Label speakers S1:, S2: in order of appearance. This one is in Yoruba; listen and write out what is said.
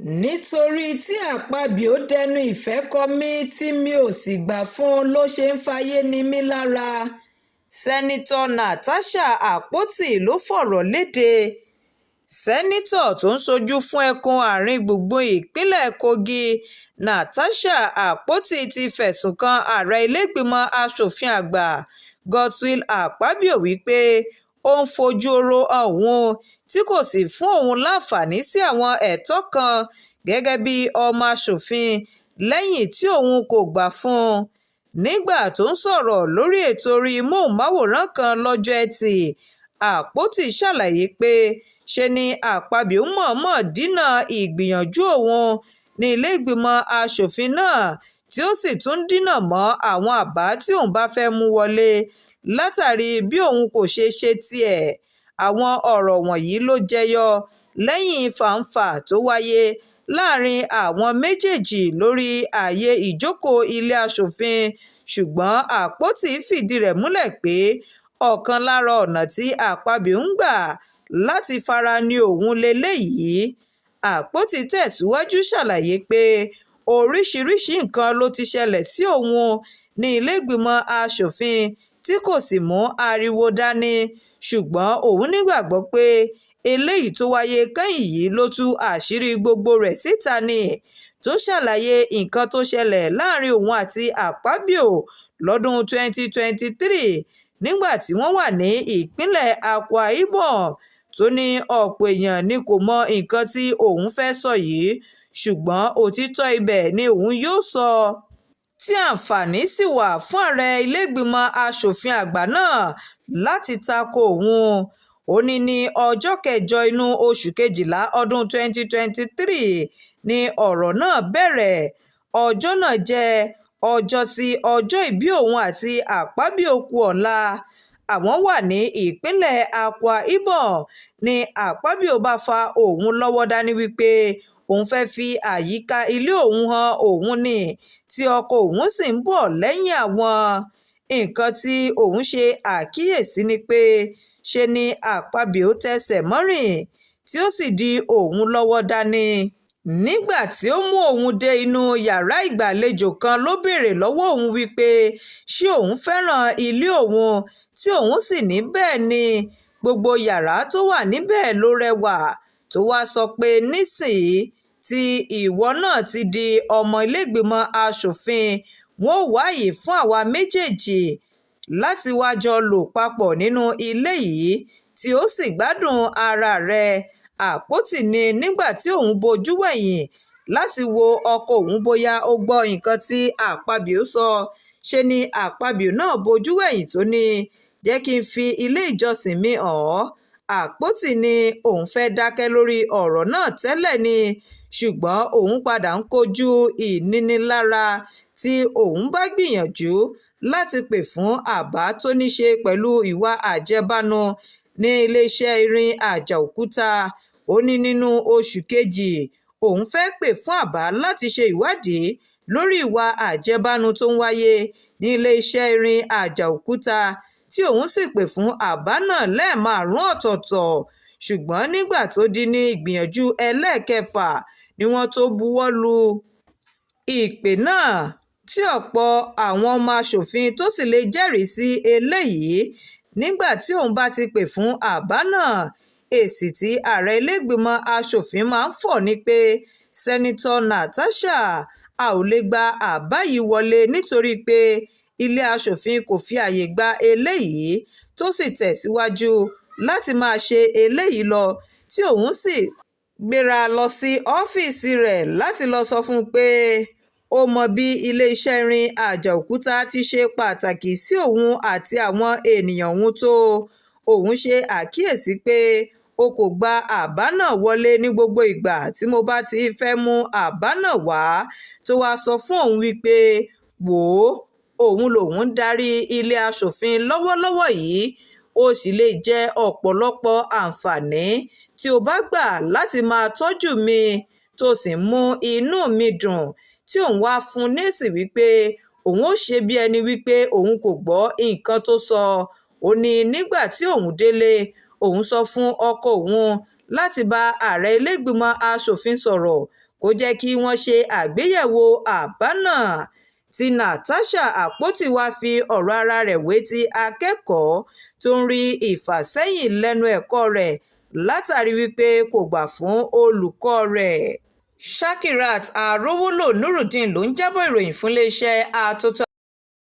S1: Nítorí tí Akpabio dẹnu ìfẹ́ kọ mí tí mi ò sì gbà fún un ló ṣe ń fàyè ní mi lára, Seneto Natasha Akpoti ló fọ̀rọ̀ lédè. Sẹ́ńtítọ́ tó ń ṣojú fún ẹkùn àárín-gbùngbùn ìpínlẹ̀ Kogi, Natasha Akpoti, ti fẹ̀sùn kan ààrẹ ìlẹ́lẹ́gbẹ́mọ asòfin àgbà Godswill Akpabio wí pé ó ń fojú ọ̀rọ̀ han òun tí kò sì fún òun láǹfààní sí àwọn ẹ̀tọ́ kan gẹ́gẹ́ bíi ọmọ asòfin lẹ́yìn tí òun kò gbà fún un. Nígbà tó ń sọ̀rọ̀ lórí ètò orí móhùnmáwòrán kan lọ́jọ́ Etí, Akpoti ṣàlàyé pé ṣe ni Akpabio mọ̀ọ́mọ̀ dínà ìgbìyànjú òun ní ìlẹ́lẹ́gbẹ́mọ asòfin náà, tí ó sì tún dínà mọ́ àwọn àbá tí òun bá fẹ́ mú wọlé látàrí bí òun kò ṣe ṣe tiẹ̀. Àwọn ọ̀rọ̀ wọ̀nyí ló jẹyọ lẹ́yìn fá-n-fà tó wáyé láàrin àwọn méjèèjì lórí ààyè ìjókòó ilé asòfin, ṣùgbọ́n Akpoti fìdí rẹ̀ múlẹ̀ pé ọ̀kan lára ọ̀nà tí Akpabio ń gbà láti fara ní òun lélẹ́yìí. Akpoti tẹ̀síwájú ṣàlàyé pé oríṣiríṣiì nǹkan ló ti ṣẹlẹ̀ sí òun ní ìlẹ́lẹ́gbẹ́mọ asòfin tí kò sì mú ariwo dání, ṣùgbọ́n òun nígbàgbọ́ pé eléyìí tó wáyé kẹ́yìn yìí ló tú àṣírí gbogbo rẹ̀ síta ni, tó ṣàlàyé nǹkan tó ṣẹlẹ̀ láàrin òun àti Akpabio lọ́dún 2023 nígbà tí wọ́n wà ní ìpínlẹ̀ Akwa Ibom, tó ní ọ̀pọ̀ èèyàn ni kò mọ nǹkan tí òun fẹ́ẹ́ sọ yìí, ṣùgbọ́n òtítọ́ ibẹ̀ ni òun yóò sọ, tí àǹfààní sì wà fún ààrẹ ìlẹ́lẹ́gbẹ́mọ asòfin àgbà náà láti ta ko òun. Ó ní ní ọjọ́ kẹjọ inú oṣù kejìlá ọdún 2023 ni ọ̀rọ̀ náà bẹ̀rẹ̀. Ọjọ́ náà jẹ́ ọjọ́ tí ọjọ́ ìbí òun àti Akpabio kù ọ̀la. Àwọn wà ní ìpínlẹ̀ Akwa Ibom ní Akpabio bá fa òun lọ́wọ́ dání wípé òun fẹ́ẹ́ fi àyíká ilé òun han òun ní tí ọkọ̀ òun sì ń bọ̀ lẹ́yìn àwọn. Nǹkan tí òun ṣe àkíyèsí ni pé ṣe ni Akpabio tẹsẹ̀ mọ́rìn tí ó sì di òun lọ́wọ́ dání. Nígbà tí ó mú òun dé inú yàrá ìgbàlejò kan ló béèrè lọ́wọ́ òun wípé ṣé òun fẹ́ràn ilé òun, tí òun sì ní bẹ́ẹ̀ ni, gbogbo yàrá tó wà níbẹ̀ ló rẹwà, tó wàá sọ pé nísìnyìí tí ìwọ náà ti di ọmọ ìlẹ́lẹ́gbẹ́mọ asòfin, wọn ó wá ààyè fún àwa méjèèjì láti wàá jọ lò papọ̀ nínú ilé yìí tí ó sì gbádùn ara rẹ̀. Akpoti ní nígbà tí òun bojú wẹ̀yìn láti wo ọkọ òun bóyá ó gbọ́ nǹkan tí Akpabio sọ, ṣe ni Akpabio náà bojú wẹ̀yìn tó ní jẹ́ kí n fi ilé ìjọsìn mi hàn ọ́. Akpoti ní òun fẹ́ẹ́ dákẹ́ lórí ọ̀rọ̀ náà tẹ́lẹ̀ ni, ṣùgbọ́n òun padà ń kojú ìnínilára tí òun bá gbìyànjú láti pè fún àbá tó ní í ṣe pẹ̀lú ìwà àjẹbánu níléeṣẹ́ irin Àjàòkúta. Ó ní nínú oṣù kejì òun fẹ́ẹ́ pè fún àbá láti ṣe ìwádìí lórí ìwà àjẹbánu tó ń wáyé níléeṣẹ́ irin Àjàòkúta, tí òun sì pè fún àbá náà lẹ́ẹ̀márùn-ún ọ̀tọ̀ọ̀tọ̀, ṣùgbọ́n nígbà tó di ní ìgbìyànjú ẹlẹ́ẹ̀kẹfà ni wọ́n tóó buwọ́ lu ìpè náà, tí ọ̀pọ̀ àwọn ọmọ asòfin tó sì lè jẹ́rìí sí eléyìí. Nígbà tí òun bá ti pè fún àbá náà, èsì tí ààrẹ ìlẹ́lẹ́gbẹ́mọ asòfin máa ń fọ́ ni pé Seneto Natasha, a ò lè gba àbá yìí wọlé nítorí pé ilé asòfin kò fi ààyè gba eléyìí, tó sì tẹ̀síwájú láti máa ṣe eléyìí lọ, tí òun sì gbéra lọ sí ọ́fíìsì rẹ̀ láti lọ́ọ́ sọ fún un pé ó mọ bí iléeṣẹ́ irin Àjàòkúta ti ṣe pàtàkì sí òun àti àwọn èèyàn òun tó. Òun ṣe àkíyèsí pé o kò gba àbá náà wọlé ní gbogbo ìgbà tí mo bá ti fẹ́ẹ́ mú àbá náà wá, tó wàá sọ fún òun wípé wò ó, òun lòún ń darí ilé asòfin lọ́wọ́lọ́wọ́ yìí, ó sì lè jẹ́ ọ̀pọ̀lọpọ̀ àǹfààní tí ó bá gbà láti máa tọ́jú mi tó sì ń mú inú mi dùn, tí òun wáá fún un lésì wípé òun ò ṣe bíi ẹni wípé òun kò gbọ́ nǹkan tó sọ. Ó ní nígbà tí òun délé, òun sọ fún ọkọ òun láti bá ààrẹ ìlẹ́lẹ́gbẹ́mọ asòfin sọ̀rọ̀ Kó jẹ́ kí wọ́n ṣe àgbéyẹ̀wò àbá náà, tí Natasha Akpoti wàá fi ọ̀rọ̀ ara rẹ̀ wé ti akẹ́kọ̀ọ́ tó ń rí ìfàsẹ́yìn lẹ́nu ẹ̀kọ́ rẹ̀ látàrí wípé kò gbà fún olùkọ́ rẹ̀. Shakirat Arówólò Nurudeen ló ń jábọ̀ ìròyìn fún iléeṣẹ́ Atótó.